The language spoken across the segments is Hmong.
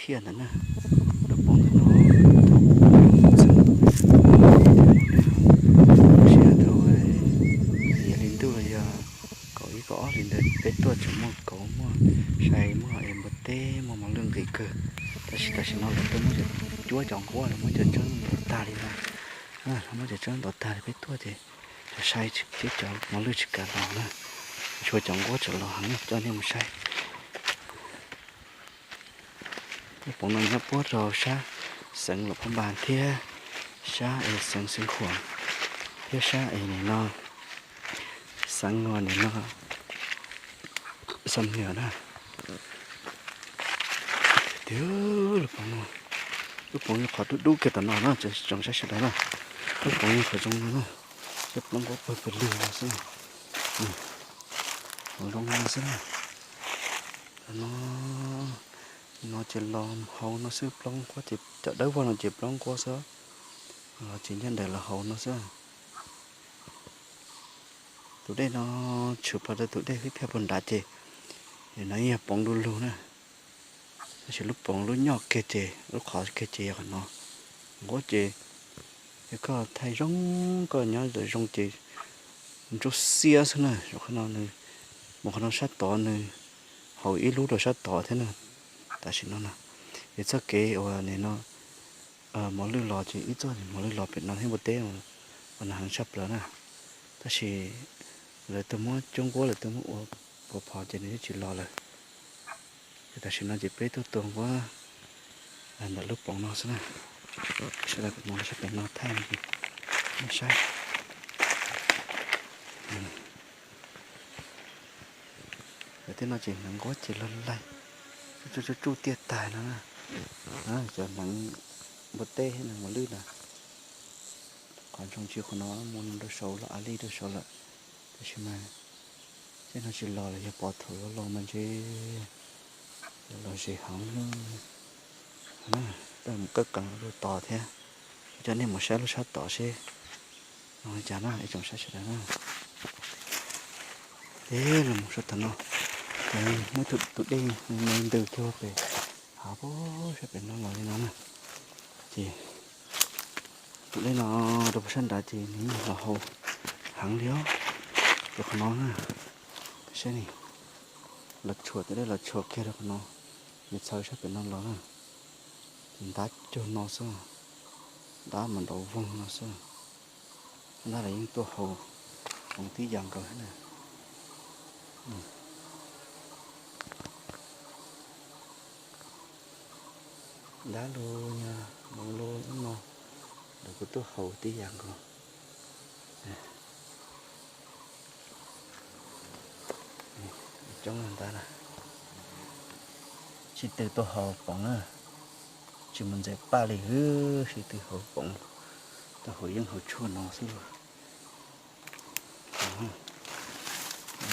Tiaj ntawd na, lub poov ntawm no thaum ub txheej mus thaum ub thaum ub, tab sis thaum yog li ntuj los yog kaum ib kaum ob li ntawd peb tuaj tseem muaj kauv muaj sai muaj es npua teb muaj mos lwj nqis kawg. Tab sis tam sim no lawv tuaj muab cov cuab cov nquab los muab cov tseeb ntaus tag li no, los muab cov tseeb ntaus tag li peb tuaj ces cov sai thiab cov mos lwj tsis kam los na, tshuav cov nquab tseem los heev na, coj nej mus saib. Lub poov no nyob puag rau sab xeev Luam Phab Npas thiab sab es xeev Xeev Khuam thiab sab es nim no xeev nim no Xam Niam na. Tiag, lub poov no, lub poov no qhov dub dub kiag tom no na, tsoom saib sawv daws na. Lub poov no qhov zoo no na, cov plaub nquab pawg pes lug no xwb, qhov zoo no xwb na. No, no ces los hauv no xwb, plaub nquab ces cov dawb vog no ces plaub nquab xwb, los ces ncaj nraim los hauv no xwb. Tus dej no tshwm plaws rau tus dej hwj thiaj puag nrad ces, no yog poov du lug na. Tab sis lub poov lub nyoj kiag ces lub qhov kiag ces yog qhov no. Nquab ces yog koj thaij zoo, koj nyob zoo ces ntsuab xiab xwb na. Qhov no nws mus qhov no sab tod, nws haus ib lub rau sab tod thiab na. Tam sim no na, es txoj kev uas nim no mos lwj los ces ib txoj mos lwj los pem no thiab npua teb uas no heev tshaj plaws na. Tab sis lawv tuaj muab cuab nquab, lawv tuaj muab ua pov phom ces nws yeej tsis los lawm. Ces tam sim no ces peb tuaj tua nquab ntawm lub poov no xwb na. Sawv daws kuv mus sab pem no thaij nej saib. Lawv tej no ces hneev nquab ces los laig tsuj tsuj tiaj tag no na. Cov hneev npua teb thiab hneev mos lwj na, qhov ntsoog tsis qhov no mus rau saud lawm, a li rau saud lawm. Tab sis mas tej no tsis los los yog pov thaum yuav los mas ntshe yuav los ze heev. Tau mus kawb keev rau tod thiab, coj nej mus saib lub sab tod seb no li cas na ib tsoom saib sawv daws na. Ces los mus sab tom no, muaj tus dej me ntws cuag pem hav puag sab pem no los li no na. Ces tus dej no rau puag sab nrad ces nws yeej los haus heev li os. Ces qhov no na, saib ni, los tshuam, tus dej los tshuam kiag rau qhov no, nws txhawv sab pem no los na. Ces ntab cuag no xwb, ntab mas nrov voog no xwb. Ntab los yeej tuaj haus poov tib yam nkaus thiab na. Ntab lug, moov lug ub no los kuj tuaj haus tib yam nkaus. Coob ntab na, sib tw tuaj haus poov na, tsis mus ntxeev paj li hwb, sib tw haus poov, tuaj haus yeeb haus tshuaj no xwb.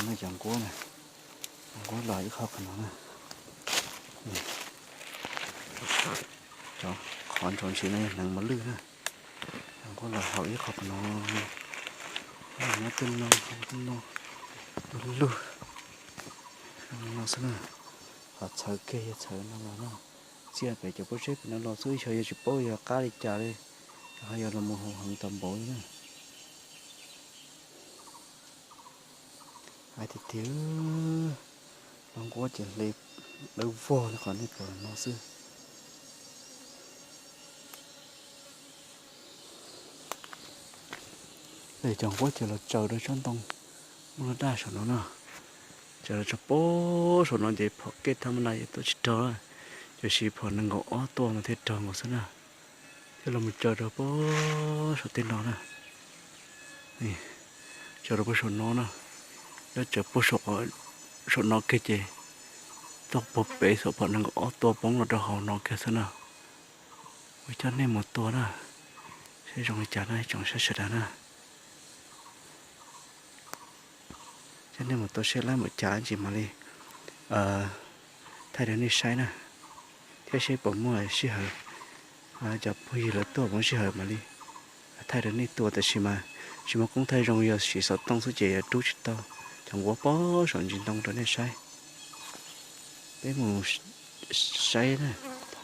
Cov nquab na, nquab los ib qho qhov no na. Cov qhov ntsoov ntsis no yog hneev mos lwj na. Nquab los haus ib qho qhov no, nquab tej no, nquab tej no, tus lug no xwb na. Qhov txhawv kiag yog txhawv no los na. Txij pem cov pob zeb pem no los xwb, xyov yog tsis paub yog qab li cas li, ho yog los mus haus heev tau npaum li na. Hais tiag tiag, los nquab ces hle dawb vog li qhov nej pom no xwb. Pem cov nquab ces los tsaws rau tsob ntoo muaj lub daj saum no na, tsaws rau tsob pob saum no ces phom kej thaj mab na tuaj tsis raug, tiam sis phom nees nkaum ob tua mas thiaj raug nkaus xwb na. Thiaj los mus tsaws rau pob saum tej no na. Tsaws rau pob saum no na, yog tsaws pob saum no kiag ces txog puag pem saum phom nees nkaum ob tua poob los rau hauv no kiag xwb na. Kuv coj nej mus tua na, seb zoo li cas na tsoom saib sawv daws na. Coj nej mus tua seb lab npaum cas ntsis mam li thaij rau nej saib na, thiab seb puas muaj sij hawm, cov phooj ywg lawv tuaj puas muaj sij hawm mam li thaij rau nej tua. Tab sis mas tsis muaj koob thaij zoo, yog siv xov tooj xwb ces yuav rub tsis tau cov nquab pob saum ntsis ntoo rau nej saib. Peb mus saib na, thov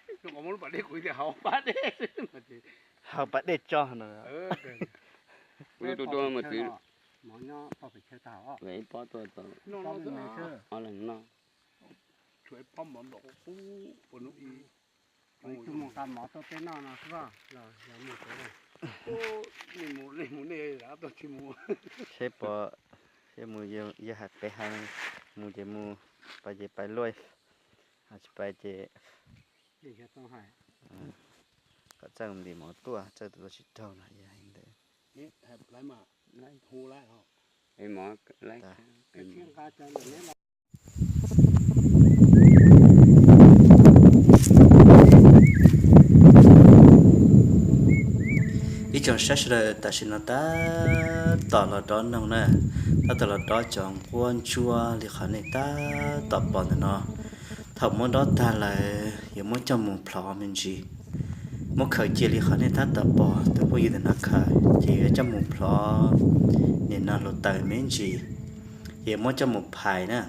Hau pas dej tso no. Seb pom, seb mus yawg hais peb hais, mus ces mus, pais ces pais luaj, ho tsis pais ces kom txawj ntim mov tuaj, txawj tus tuaj tsis raug no yog li ntawd. Ib tsoom saib sawv daws, tam sim no tab tom los dob noog na, tab tom los dob cov nquab ntsuab li qhov nej tab tom pom ntawm no. Thaum muab dob tag lawm yuav muab coj mus plhov me ntsis, muab khaws cia li qhov nej tab tom pom tus phooj ywg ntawm no khaws, ces yuav coj mus plhov nim no hluav taws me ntsis, ces muab coj mus phais na.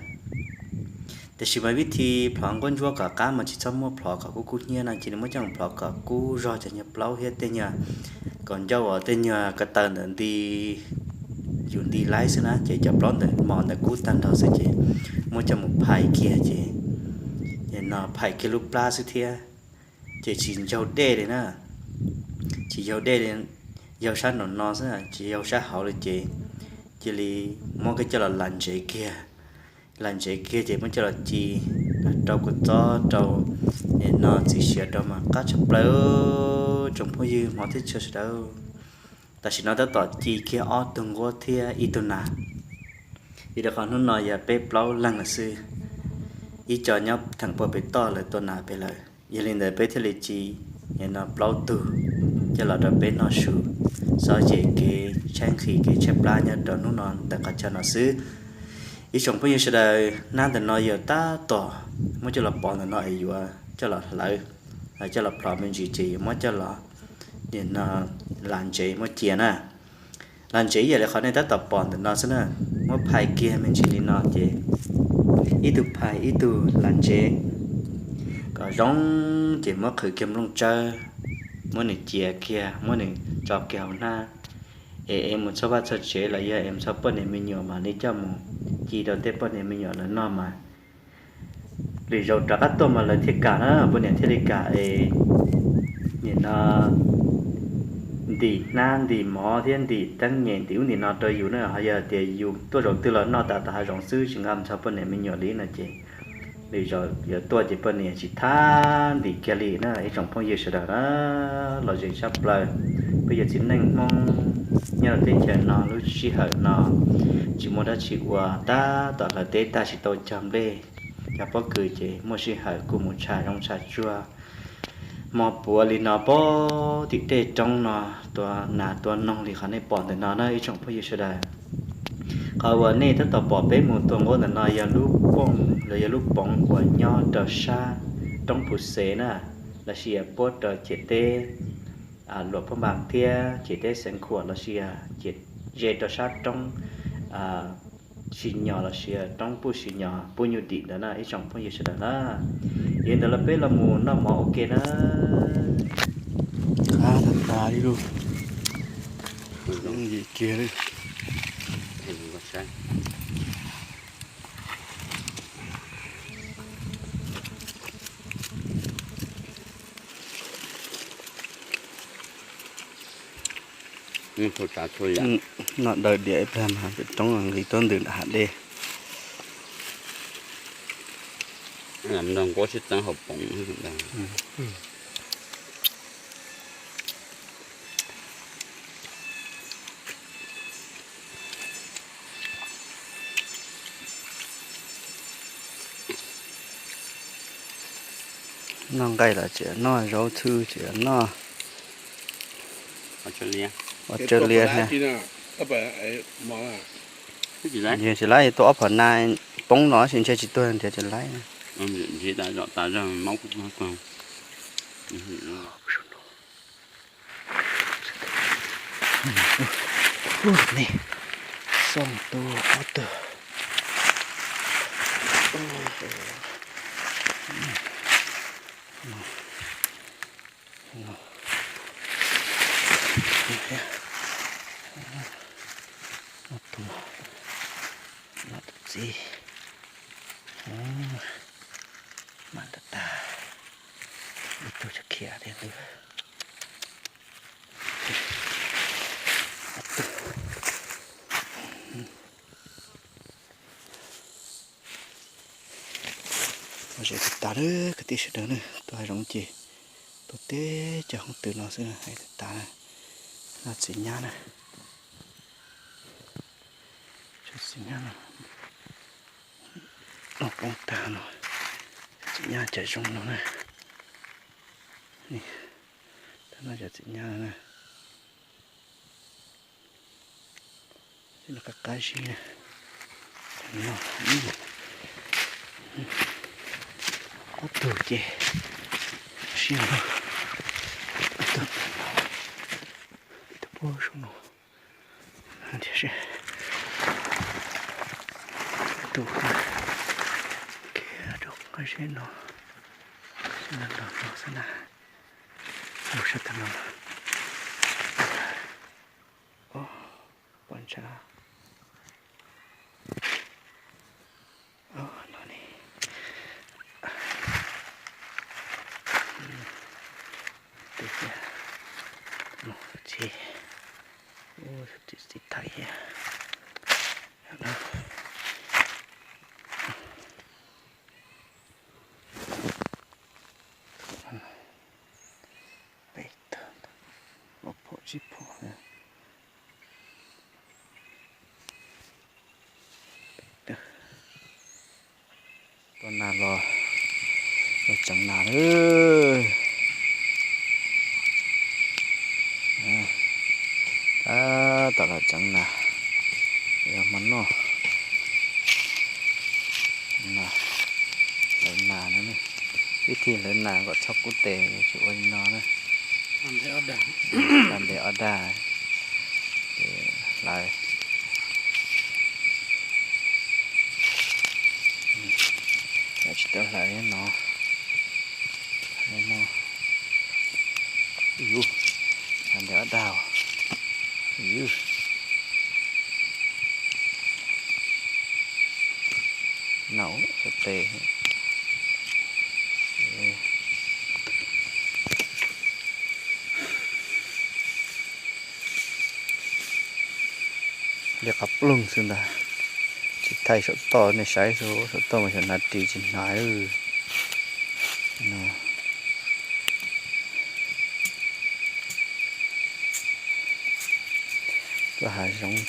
Tiam sis mas vib thi plhov nquab ntsuab kom qab mas tsis txhob muab plhov kom kub kub hnyiab no, cia li muab coj mus plhov kom kub zog cov nyuag plaub thiab tej nyuag kaum ncauj uas tej nyuag ko taw ntawd nti, yus nti laib xwb na, ces cov plaub ntawd mos ntawd kub tag nrho xwb ces muab coj mus phais kiag ces no phais kiag lub plab xwb thiab, ces tsis yaug dej li na, tsis yaug dej li, yaug sab nraum no xwb tsis yaug sab hauv li ces cia li muab kiag coj los las ntsev kiag, las ntsev kiag ces muab coj los ci rau kua txob rau, nim no txiv siav rau mas qab tshaj plaws tsoom phooj ywg hmov thiab tshua sawv daws. Tam sim no tab tom ci kiag ob tug nquab thiab ib tug nas, vim rau qhov hnub no yog peb plaub leeg lawm xwb, ib co nyob theem puag pem toj lawv tua nas pem lawm. Yog li ntawd peb thiaj li ci nim no plaub tug coj los rau peb noj su, xov yeem kev tshaib nqhis kev tshaib plab nyob rau hnub no ntawm qhov chaw no xwb. Ib tsoom phooj ywg sawv daws, hnab ntawm no yog tab tom muab coj los pov ntawm no es yuav coj los hlawv, coj los plhov me ntsis ces yuav muab coj los nim no las ntsev muab cia na. Las ntsev ib yam li qhov nej tab tom pom ntawm no xwb na, muab phais kiag me ntsis li no ces ib tug phais ib tug las ntsev kom zoo, ces muab qhwv kiag nplooj tsawb, muab nws cia kiag, muab nws tso kiag hauv hnab, es es mus txog vaj txog tsev los yog es mus txog poj niam me nyuam mam li coj mus ci rau tej poj niam me nyuam lawv noj mas lwm zaus rov qab tuaj mas lawv thiaj kam na, poj niam thiaj li kam es nim no ntim hnab ntim mov thiab ntim teeb nyem ntim ub ntim no rau yus na. Ho yog tias yus tuaj zaum twg los noj tas tom hav zoov xwb tsis nqa mus txog poj niam me nyuam li no ces lwm zaus yuav tuaj ces poj niam tsis thab ntim kiag li na. Ib tsoom phooj ywg sawv daws na, los zeem tshaj plaws, peb yog txiv neej Hmoob nyob rau teb chaws no lub sij hawm no tsis muaj dab tsi ua, tab tom hlawv teb tag tsis tau cog nplej, cov pob kws ces muaj sij hawm kuj mus tsham zoov tsham tsuag, Hmo puav li no pem tim tej roob no, tua nas tua noog li qhov nej pom ntawm no na ib tsoom phooj ywg sawv daws. Qhov uas nej tab tom pom peb mus tua nquab ntawm no yog lub pooj los yog lub poov uas nyob rau sab roob Phu Xev na, los sis yog puab rau ciam teb Luam Phab Npas thiab ciam teb Xeev Khuam los sis yog ciam ze rau sab roob Sis Nyos los sis roob Puj Sis Nyos Puj Nyuj Dim ntawd na ib tsoom phooj ywg sawv daws na. Yog li ntawd los peb los mus noj mov ua ke na. Qab tag tas li lug. Kiag li. Noj daws diam ib pliag mas pem roob nqis tuab ntws nram hav dej. Nquab sib txeeb hauv poov. Noj nqaij los tsis noj, zaub txhwb tsis noj. Ua tsawg liag thiab. Tsis laib, tuaj ob phom na, poob no tsis ntshe tsis tuag nrhiav tsis laib. Nej, xoo tus ob tug. Ob tug, ob tug txiv. Mam tag tag, ib tug tsis khiav tiag ntag. Ua zem tag tas lawm kwv tij sawv daws na, tuaj hav zoov ces tuaj teb cov hoob twm no xwb hais tag tas na. Noj txiv nyab na, txiv nyab no, noj poob tag no, txiv nyab cov zoo no na. Tag no cov txiv nyab no na. Qab qab zib na. Ob tug ces sib nrog, ob tug, tus pub zoo no thiab seb, tus khiav rau qab zib no, sib nrog nrog xwb na. Mus sab tag no, pom ntshav. No ne, tus txiv, tus txiv thaiv thiab. Peb tug, ob phaum tsib phaum. Tua nas los, los tseev nas lawm. Tab tom los tseev nas, yog hmo noj. Hlawv nas no, ib thij hlawv nas kom txhob kub tes, tsis ua li no na. Ntev ob dag, hlawv. Tsis tau hlawv no. Hlawv no. Yus, hlawv ntev ob dag. Yus. Naum xov tes. Li qhov ploog xwb ntag, tsis thaij saum toj nej saib xwb, saum toj mas xyov hnav ris tsis hnav. Tuaj hav zoov ces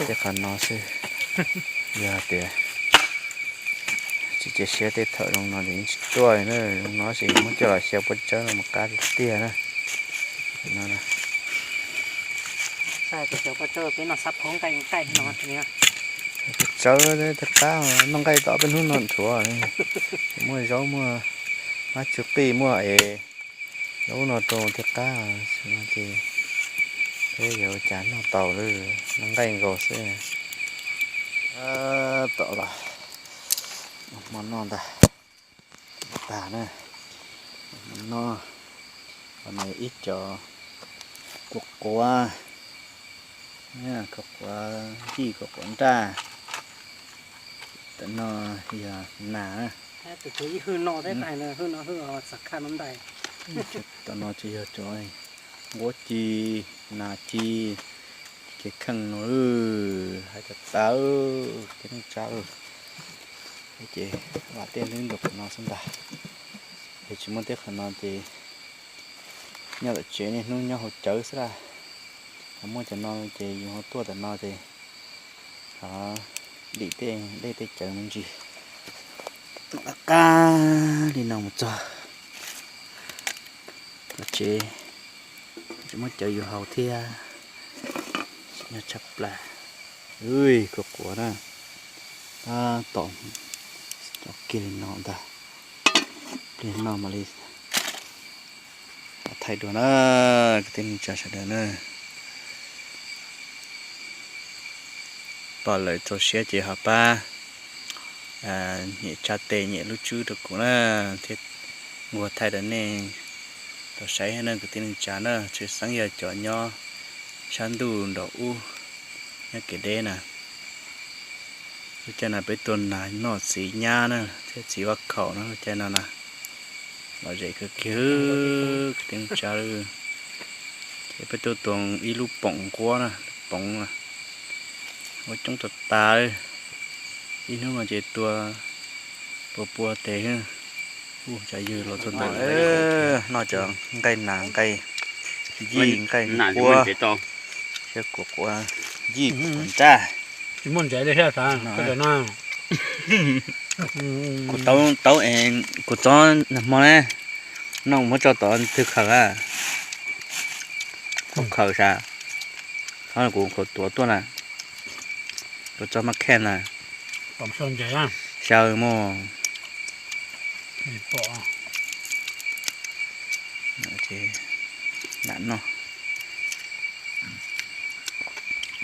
tej qhov no xwb, yog tias tsis Tsis cia siab tej thawm zoo no ces yeej tsis tuaj li na, zoo no ces muab coj los xyaw pob tsawb no mus qab tiag tiag na. No na. Xyaw pob tsawb peb noj xab phob nqaij nqaij no. Pob tsawb thiaj qab, noj nqaij tom peb hnub no nrhuav. Muaj zaub muaj mab tsw qij muaj es zaub no rau thiaj qab, no ces peb yuav ua cas noj tau lawm, noj nqaij nkaus xwb. Tom los hmo noj ntag. Tag na, hmo noj, qhov no ib co quav quav, quav quav yij quav quav nraj. Tam no yog nas na. Tus ib hwj no, hwj no hwj xav khaj no ntais. Tam no ces yog cov nquab ci, nas ci, kev kheej no, hais tau tau, kev neej tsa. Ces vam tej neb nrog qhov no xwb ntag. Yog tsis muaj tej qhov no ces nyob tom tsev niaj hnub nyob hauv cawv xwb laj. Ho muaj cov no ces yus ho tuaj tom no ces ho dim tej dej tej cawv me ntsis. Qab qab li no mus txog tom tsev, tsis muaj cawv yus haus thiab. Nyob tshaj plaws. Ui, quav quav na. Tab tom cov kiag li no ntag. Pliag no mam li thaij dua na, kwv tij neej tsa sawv daws na. Pom lawm txaus siab ces ho pab nyem tsa tes nyem lub tswb rau kuv na, thiab nquag thaij rau nej tau saib na kwv tij neej tsa na. Tshwj xeeb yog cov nyob sab ntuj nraum ub, nyob kev deb na. Lub caij no peb tua nas noj txiv nyab na thiab txiv vaj khaum na, lub caij no na. Lom zem kawg kiag kwv tij neej tsa. Ces peb tuaj tua ib lub poom nquab na, lub poom na, ua coob tas tas. Ib hnub no ces tua pua pua tes. Ua cas ywg los txog ntawm noj cov nqaij nas nqaij yij nqaij nquab, thiab quav quav yij quav nraj. Tsis muaj ntsev li thiab xav no. Kuv taub, kuv txob nag hmo ne, no kuv muab tso tod twg khaws a. Txob khaws sav, txob kuv khaws tuav tuaj na. Kuv txob mab khej na. Xyaw mus. Nam noj.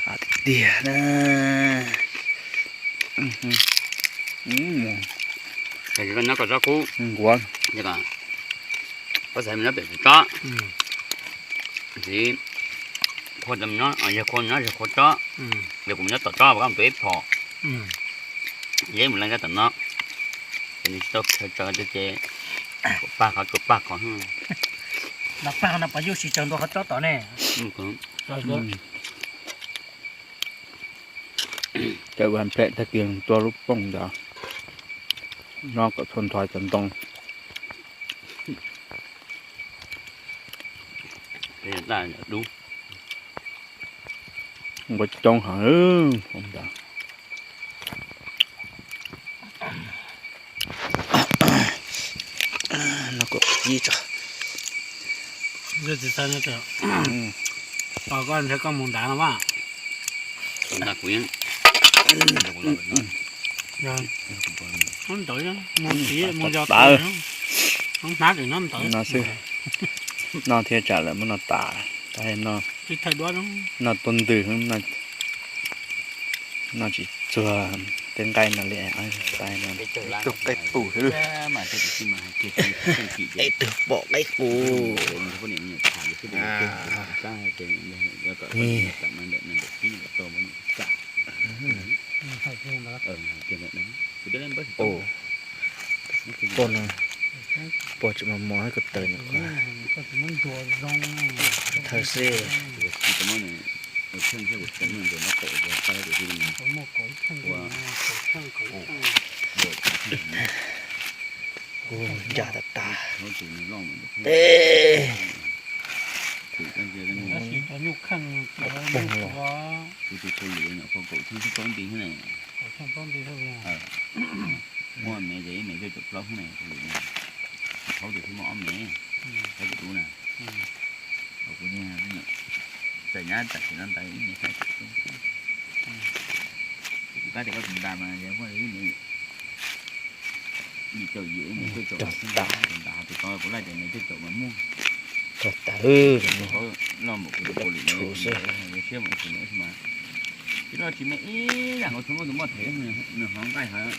Qab tiag tiag na. Nyob kom tsob kub nkuav, koj txhais me nyob pem tsob, txiv khua, yog khua nyob yog khua tsob, yog kuv me nyob tom tsob koj tua ib phom, yeb mus leej rau tom no, ces nws tsis tau khaws tsaws ces pag qhov tsuas pag qhov. Pag no pog yuj sis tsaws ntua qhov tsob tom ne. Cawm vaj phem tag kis tua lub pooj ntawd, nyob kom txhua ntho cov ntoo. Nquav coob heev ntawd. No kuv ib tso. Tsis txhais, tos koj ntshe koj mus nrad no mas. Mus tiv mus yos hnab tim no ntawd no xwb. No thiaj tsam lawm muab no tas, tab no tsis thaij duab, no tuaj ntws, no tsis txuag tej nqaij no li. Ib tug qaib qus xwb, ib tug pom qaib qus. Pog no, pog tseem mos mos ko taw nyuam qhuav thawj xwb. Ua ncaj tas tas. Teb. Poog los. Muaj me ces ib me cuaj caum plaub xwb na, thaum ub ces thiaj muaj ob me, ob tug dub na. Kuv txawm nyab tam sim no ntawd ib me xya caum plaub. Kuv kab tias koj tus ntas mas yog muaj ib me yim caum yim, ib me cuaj caum xwb ntag, tus ntas tus tod kuv laj tias me cuaj caum mas muaj. Loj npaum kuv tus pua lwm no, siab mas tsis me ib yam nkaus, tsis muaj tus muaj them, nws ho nqaij hauv,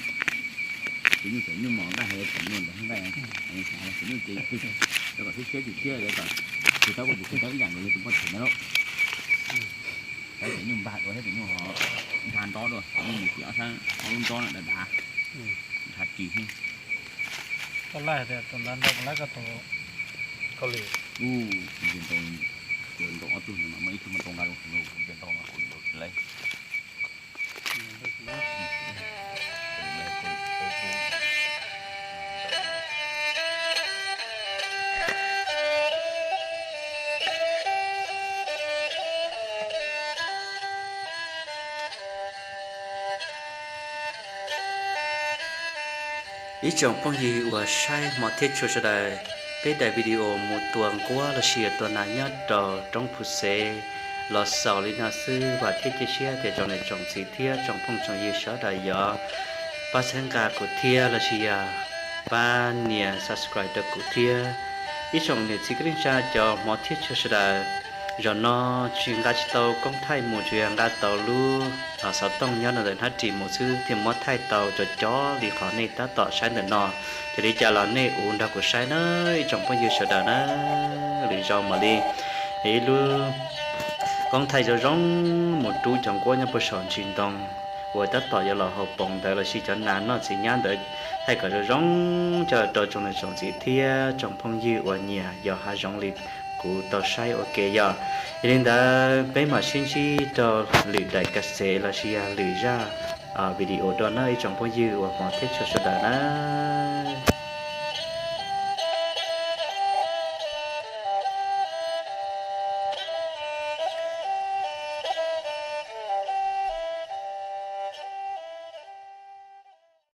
tus nyuj tseem nyuj mos nqaij hauv, tseem nyuj ntawd nqaij, tus nyuj ces rau kom siab siab tsis siab, rau kom tsis tau ua tus tsis tau ib yam nkaus yog tus muaj them ntawd lauj. Tab sis nyuj npag dua thiab tus nyuj ho npag nrob dua, nyuj mus tim ob sab ob lub nrob no dav dav, npag ris xwb. Ntau, ob tug no mas muaj ib tug muaj ntau nqa, ntau no kuv tsis laib. Ib tsoom phooj ywg uas saib Hmoob thiab txhua sawv daws, peb daim video mus tua nquab los sis tua nas nyob rau roob Phu Xev los xaus li no xwb. Vam thiab cia siab tias tsoom niam tsoom txiv thiab tsoom phooj tsoom ywg sawv daws yuav pab txhawb nqa kuv thiab los sis yog pab nias subscribe rau kuv thiab. Ib tsoom niam txiv kwv tij neej tsa cov Hmoob thiab txhua sawv daws, zaum no tsis nqa tsis tau koob thaij mus, tsuas yog nqa tau lub xov tooj nyob rau ntawm hnab ris mus xwb thiaj muab thaij tau cov cov li qhov nej tab tom saib ntawm no. Ces li cas los nej ua nrog kuv saib na ib tsoom phooj ywg sawv daws na. Lwm zaus mam li ib lub koob thaij zoo zoo mus rub cov nquab nyob puag saum ntsis ntoo uas tab tom yuav los haus poov ntawd los sis cov nas noj txiv nyab ntawd thaij kom zoo zoo coj rau tsoom niam tsoom txiv thiab tsoom phooj ywg uas nyiam yos hav zoov li kuv tau saib ua ke yog. Yog li ntawd peb mam sib ntsib rau lwm daim ka xev los sis yog lwm zaj video dua na ib tsoom phooj ywg uas Hmoob thiab txhua sawv daws na.